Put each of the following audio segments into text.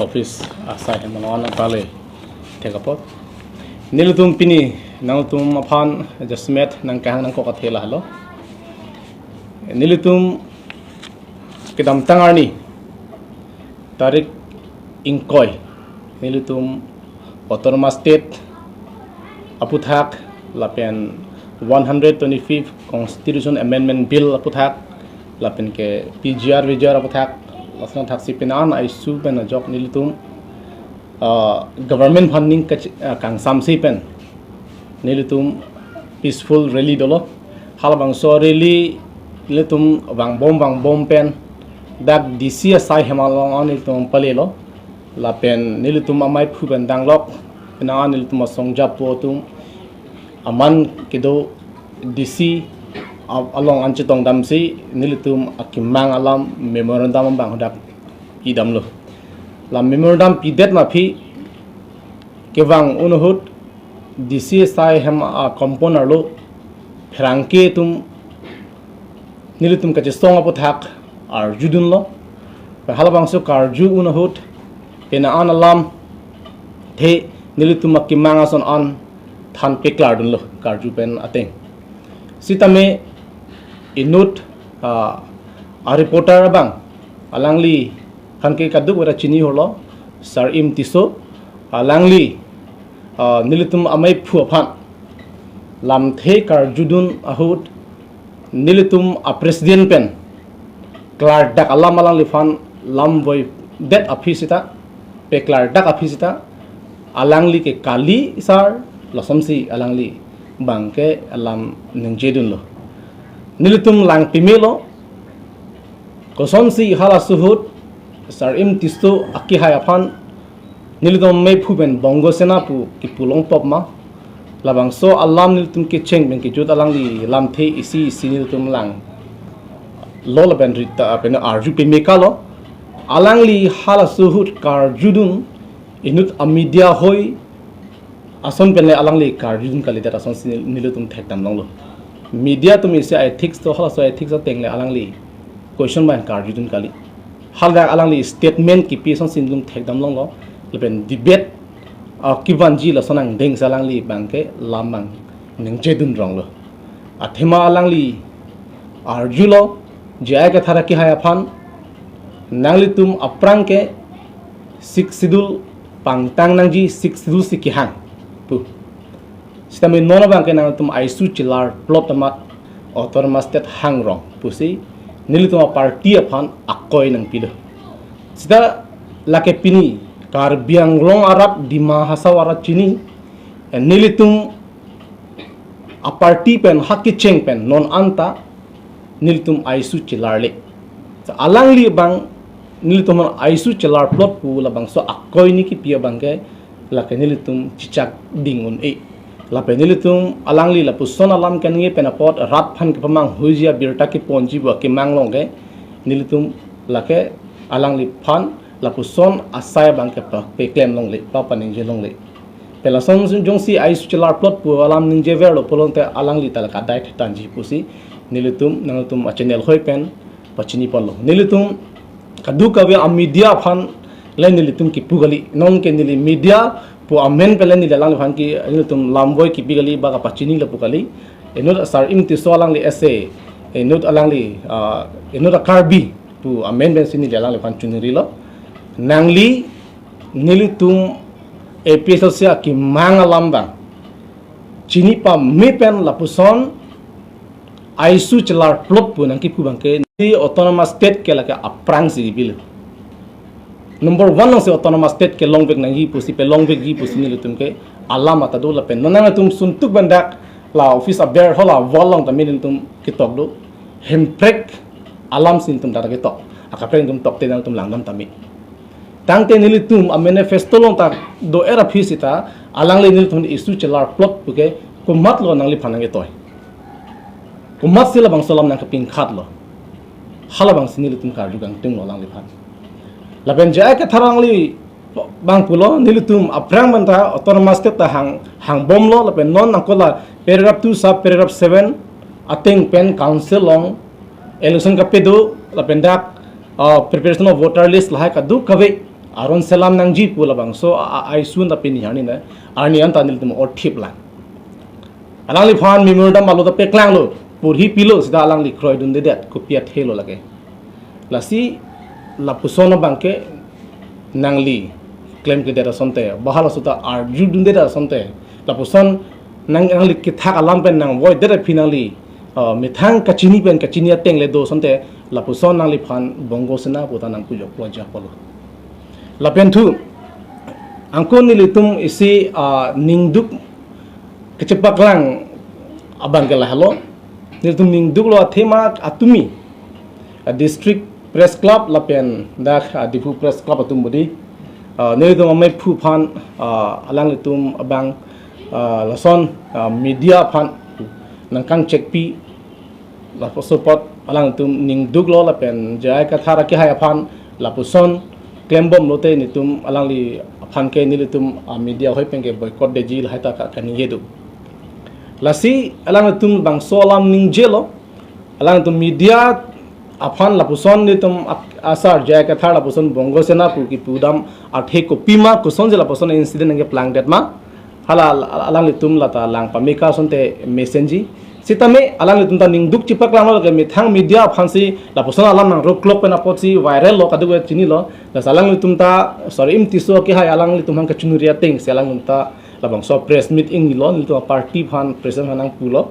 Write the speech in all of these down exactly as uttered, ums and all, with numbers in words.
Office asai hem along nangpale thek apot. Nelitum pini nangtum aphan jasemet nangkehang nangkok athe lahelo. Nelitum kedamtang arni tarik ingkoi nelitum Autonomous State aputhak lapen one hundred twenty-fifth Constitution Amendment Bill aputhak lapen ke P G R V G R aputhak lason thaksi penang an issue pen ajok nelitum, ah, government aphan ning kach-, ah, kangsamsi pen nelitum peaceful rally dolo. Halabangso rally nelitum vangbom vangbom pen dak D C asai hem along an nelitum palelo. Lapen nelitum amei phu pen danglok penang an nelitum asong japo atum aman kedo D C a-, along an chetong damsi nelitum akemang alam memorandum abang hadak pidamlo. La memorandum pidet ma aphi kevang un ahut D C asai hem a compound arlo pherangke atum nelitum kachesong aputhak arjudunlo. Halabangso karju un ahut penang an alamthe nelitum akemang ason an than peklardunlo karju pen ateng. Sitame inut, ah, a reporter abang alangliphan ke kaduk ora chini holo, Sar-im Tisso, alangli, ah, nelitum amei phu aphan lamthe karjudun ahut nelitum a president pen klardak alam alangliphan lamvoidet aphi sita, peklardak aphi sita, alangli ke kali sar, lasonsi alangli abang ke alam ningjedunlo. Nelitum lang pemelo, kosonsi halaso ahut Sar-im Tisso akehai aphan nelitum amei phu pen Bongo Sena pu kipu longpop ma. Labangso alam nelitum kecheng pen kejut alangli lamthe isi isi nelitum langlo lapen rita pen arju peme kalo. Alangli halaso ahut karjudun inut a media hoi ason pen le alangli karjudun kalidet asonsi nelitum thekdam longlo. Media atum isi ethics do, halaso ethics ateng le alangli question abang karjudun kali. Haldak alangli statement kipi asonsi nelitum thekdam longlo. Lapen debate, ah, kevanji lason angdengsi alangli abang ke lam abang ningjedun ronglo. Athema alangli arjulo, J I Kathar akehai aphan, nanglitum aphrang ke Sixth Schedule pangtang nangji, Sixth Schedule si kehang pu. Sitame non abang ke nangtum issue chelarplot amat Autonomous State hangrong pusi nelitum a party aphan akoi nangpilo. Sita lake pini Karbi Anglong arat, Dima Hasao arat chini, eh, nelitum a party pen ha kecheng pen non anta nelitum issue chelarle. Sa alangli abang nelitum issue chelarplot pu labangso akoi ni kipi abang ke lake nelitum chechak ding un-e. Lapen nelitum alangli lapuson alam kenangji pen apot rat aphan kepamanghuiji abirta keponji pu akemang along ke nelitum lake alangliphan lapuson asai abang ke pa-, peklem longle, pa paningje longle. Pen lason jongsi issue chelarplot pu alam ningjeverlo pulote alangli ta lake adai thetanji pusi nelitum nangtum a channel hoi pen pachini ponlo. Nelitum kadokave a media aphan le nelitum kipu kali. Non ke neli media pu amen pen le neli alangliphan ke nelitum lamvoi kipi kali ba kapachini lapu kali. Inut Sar-im Tisso alangli ese, inut alangli, ah, inut a Karbi pu amen pensi neli alangliphan chunirilo. Nangli nelitum A P H L C akemang alam abang chini pame pen lapuson issue chelarplot pu nangkipu abang ke neli Autonomous State ke lake aphrangsi bill. Number one alongsi Autonomous State ke longvek nangji pusi, pe longvekji pusi nelitum ke alam ata do lapen non nangtum suntuk pen dak la office aber hall a wall along tame nelitum ketok do. Hemprek alamsi nelitum dak ketok. Akaprek nelitum tokte nangtum langdam tame. Tangte nelitum a manifesto along ta do-er aphi sita alangli nelitum issue chelarplot pu ke komatlo nangliphan nangketoi. Komatsi labangso alam nangkepingkhatlo. Halabangsi nelitum karju kangtunglo alangliphan. Lapen J I Kathar alangli abang pulo nelitum aphrang pen ta Autonomous State ta hang, hangbomlo lapen non nangkola paragraph two sub paragraph seven ateng pen council along election kapedo lapen dak, ah, preparation of voter list lahai kadokave Aron selam nangji pu labangso a, a, aisun ta pini arni na, arni anta nelitum othip lang. Alangliphan memorandum alo ta peklanglo, porhi pilo seta alangli kroidundedet, kopi athelo lake. Lasi lapuson abangke nangli klemkledet asonte, bahal aso ta arjudundedet asonte, lapuson nang, nangli kethak alam pen nangvoidet aphi nangli, uh, methang kachini pen kachini ateng le do asonte, lapuson nangliphan Bongo Sena puta nangpujoklo aja apotlo. Lapen thu, angkon nelitum isi, ah, ningduk kachepaklang abangke lahelo. Nelitum ningduklo athema atumi, ah, District Press Club lapen dak, ah, Diphu Press Club atum bodi. Ah, nelitum amei phu aphan, ah, alanglitum abang, ah, lason, ah, media aphan nangkangchekpi, lapuson apot alangtum ningduklo lapen J I Kathar akehai aphan lapuson klembomlote nelitum alangli aphan ke nelitum, ah, media ahoi pen ke boycott detji lahai ta ka-, kaningje do. Lasi alangtum bangso alam ningjelo, alangtum media aphan lapuson nelitum ak-, asar J I Kathar lapuson Bongo Sena pu kipudam athe kopima kosonsi lapuson incident nangkeplangdetma. Hala al-, al-, alanglitum lata lang pameka asonte mesenji. Sitame alanglitum ta ningduk chepaklanglo ke methang media aphansi lapuson alam nangruklok pen apotsi viral lo, kadokave chinilo. Lasi alanglitum ta, sorry, Imtiso akehai alanglitum aphan kachinuri atengsi alanglitum ta labangso press meet ingnilo, nelitum party aphan president aphan nangpulo.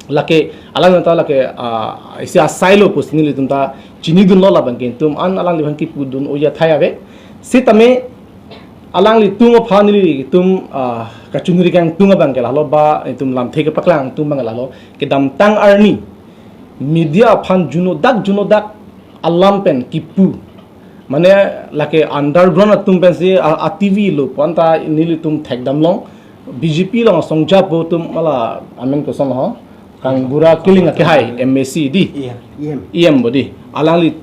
Lake alanglitum ta lake, ah, isi asailo pusi nelitum ta chinidunlo labangke itum an alangliphan kipudun oya thai ave. Sitame alanglitum aphan nelitum, ah, kachinuri kangtung abangke lahelo ba itum lamthe kepaklang tung abangke lahelo, kedamtang arni media aphan junodak junodak alam pen kipu, mane lake underground atum pensi a, a T V lo pu anta nelitum thekdamlong. B J P along asong japo atum mala amen koson ho, kang bura kiling akehai M A C di. Iya, iya. E M bodi. Alangli,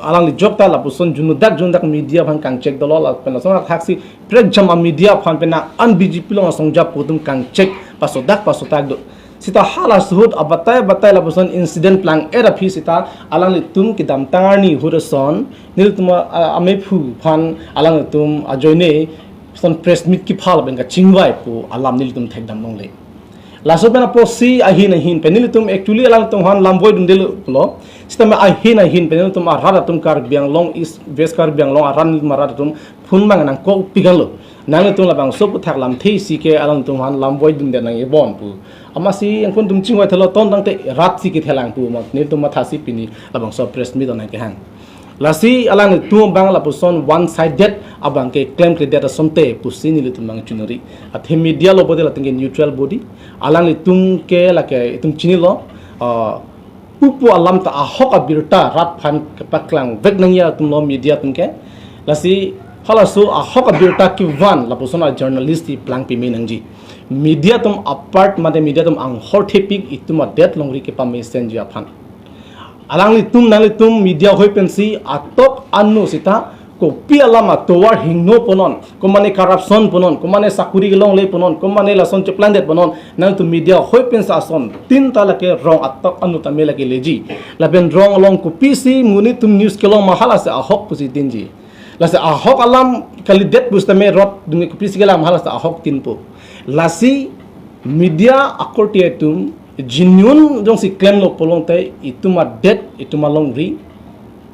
alangli jokta lapuson junodak junodak media aphan kangchek dolo lapen lason athaksi prekjam a media aphan pen an B J P along asong japo atum kangchek pasodak pasodak do. Seta hala ahut abatai abatai lapuson incident plang-et aphi seta alanglitum kedamtang arni ahut ason nelitum a, a, amei phu aphan alanglitum ajoine son press meet kiphal pen kachingvai pu alam nelitum thekdamlongle. Laso pen apotsi ahin ahin pen nelitum actually alangtum aphan lam voidundelo. Sitame ahin ahin pen nelitum arat atum Karbi Anglong East, West Karbi Anglong arat nelitum arat atum phone abang nangkokpikanglo. Nanglitum labangso aphuthak lamthe isi ke alangtum aphan lam voidunde nangji bon pu. Amatsi angkon atum chingvai thelo ton tangte rat si kethelang pu ma nelitum mathasi pini labangso press meet nangkehang. Lasi alanglitum abang lapuson one sided abangke klemkledet asonte pusi nelitum abang chinuri. Athe media lo bodi latum ke neutral bodi. Alanglitum ke lake itum chinilo, ah, pupu alam ta ahok abirta rat aphan kepaklangvek nangji atumlo media atum ke. Lasi halaso ahok abirta kevan lapuson a journalist ti plangpi me nangji. Media atum apart mate media atum anghor thepik itum adet longri kepamesenji aphan. Alanglitum nanglitum media ahoi pensi atok anu seta kopi alam atovar hingno punon, komane corruption punon, komane sakuri kelongle punon, komane lason cheplangdet punon, nangtum media ahoi pensi asontin ta lake rong atok anu tame lake leji. Lapen rong along kopisi monit atum news kelong ma halasi ahok pusi dinji. Lasi ahok alam kalidet pusitame rot dunge kopisi kelang ma halasi ahok tinpo. Lasi media akorte atum genuine jongsi klemlo pulote itum adet, itum alongri,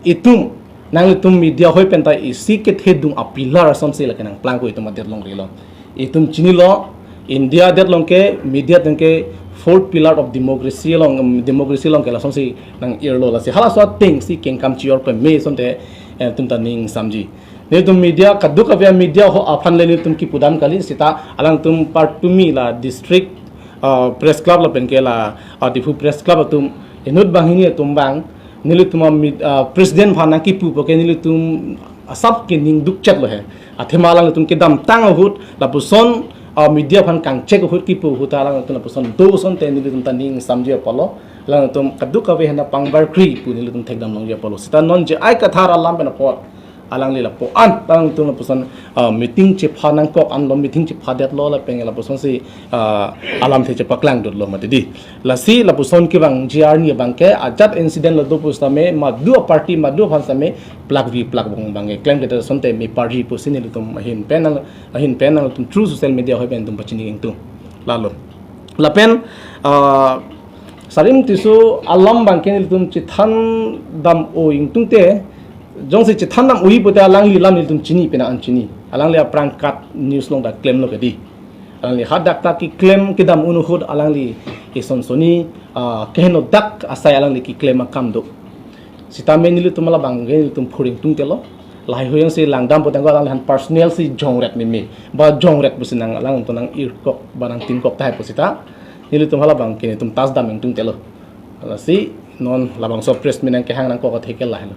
itum, nanglitum media ahoi penta isi kethedung a pillar asonsi lake nangplangko itum adet longri along. Itum chinilo, India adet along ke media atum ke fourth pillar of democracy along, um, democracy along ke lasonsi nang-irlo. Lasi halaso atengsi kengkam chior peme asonte, eh, itum ta ning samji. Nelitum media kadokave media ho aphan le nelitum kipudam kali seta alangtum partumi la district, ah, press club lapen ke la, ah, Diphu press club atum inut banghini atum abang nelitum a mid-, ah, president aphan nangkipupo ke nelitum asap ke ningduk chetlo he. Athema alangtum kedamtang ahut lapuson, ah, media aphan kangchek ahut kipu ahut alangtum lapuson do asonte nelitum ta ning samji apotlo. Alangtum kadokave hena pangbarkri pu nelitum thekdamlongji apotlo. Seta non J I Kathar alam pen apot Alangli lapu-an, alangtum lapuson, ah, meeting chepha nangkok anlo, meeting chepha detlo lapen lapusonsi, ah, alamthe chepaklangdetlo mati di. Lasi lapuson kevangji arni abangke ajat incident lo do pusitame madu a-party madu aphan sitame plakvi plakbong abangke klemkledet asonte me party pusi nelitum ahin pen nang, ahin pen nangtum through social media hoi pen nelitum pachini ingtung. Lalo. Lapen, ah, Sarim Tisso alam abangke nelitum chethan dam-o ingtungte, jongsi chethan dam-oi pute alangli alam nelitum chini pena an chini. Alangli aphrang kat news along ta klemlo kedi. Alangli hadak ta keklem kedam un ahut alangli ison soni, ah, kehenodak asai alangli keklem akam do. Sitame nelitum labangke nelitum phur ingtungtelo. Lahai hui jongsi langdam pute ko alangli aphan personal si jongrek meme. Ba jongrek pusi nang alangtum nang-irkok ba nangtingkok tahai pusita. Nelitum halabangke nelitum tasdam ingtungtelo. Lasi non labangso press meet nangkehang nangkok atheke lahelo.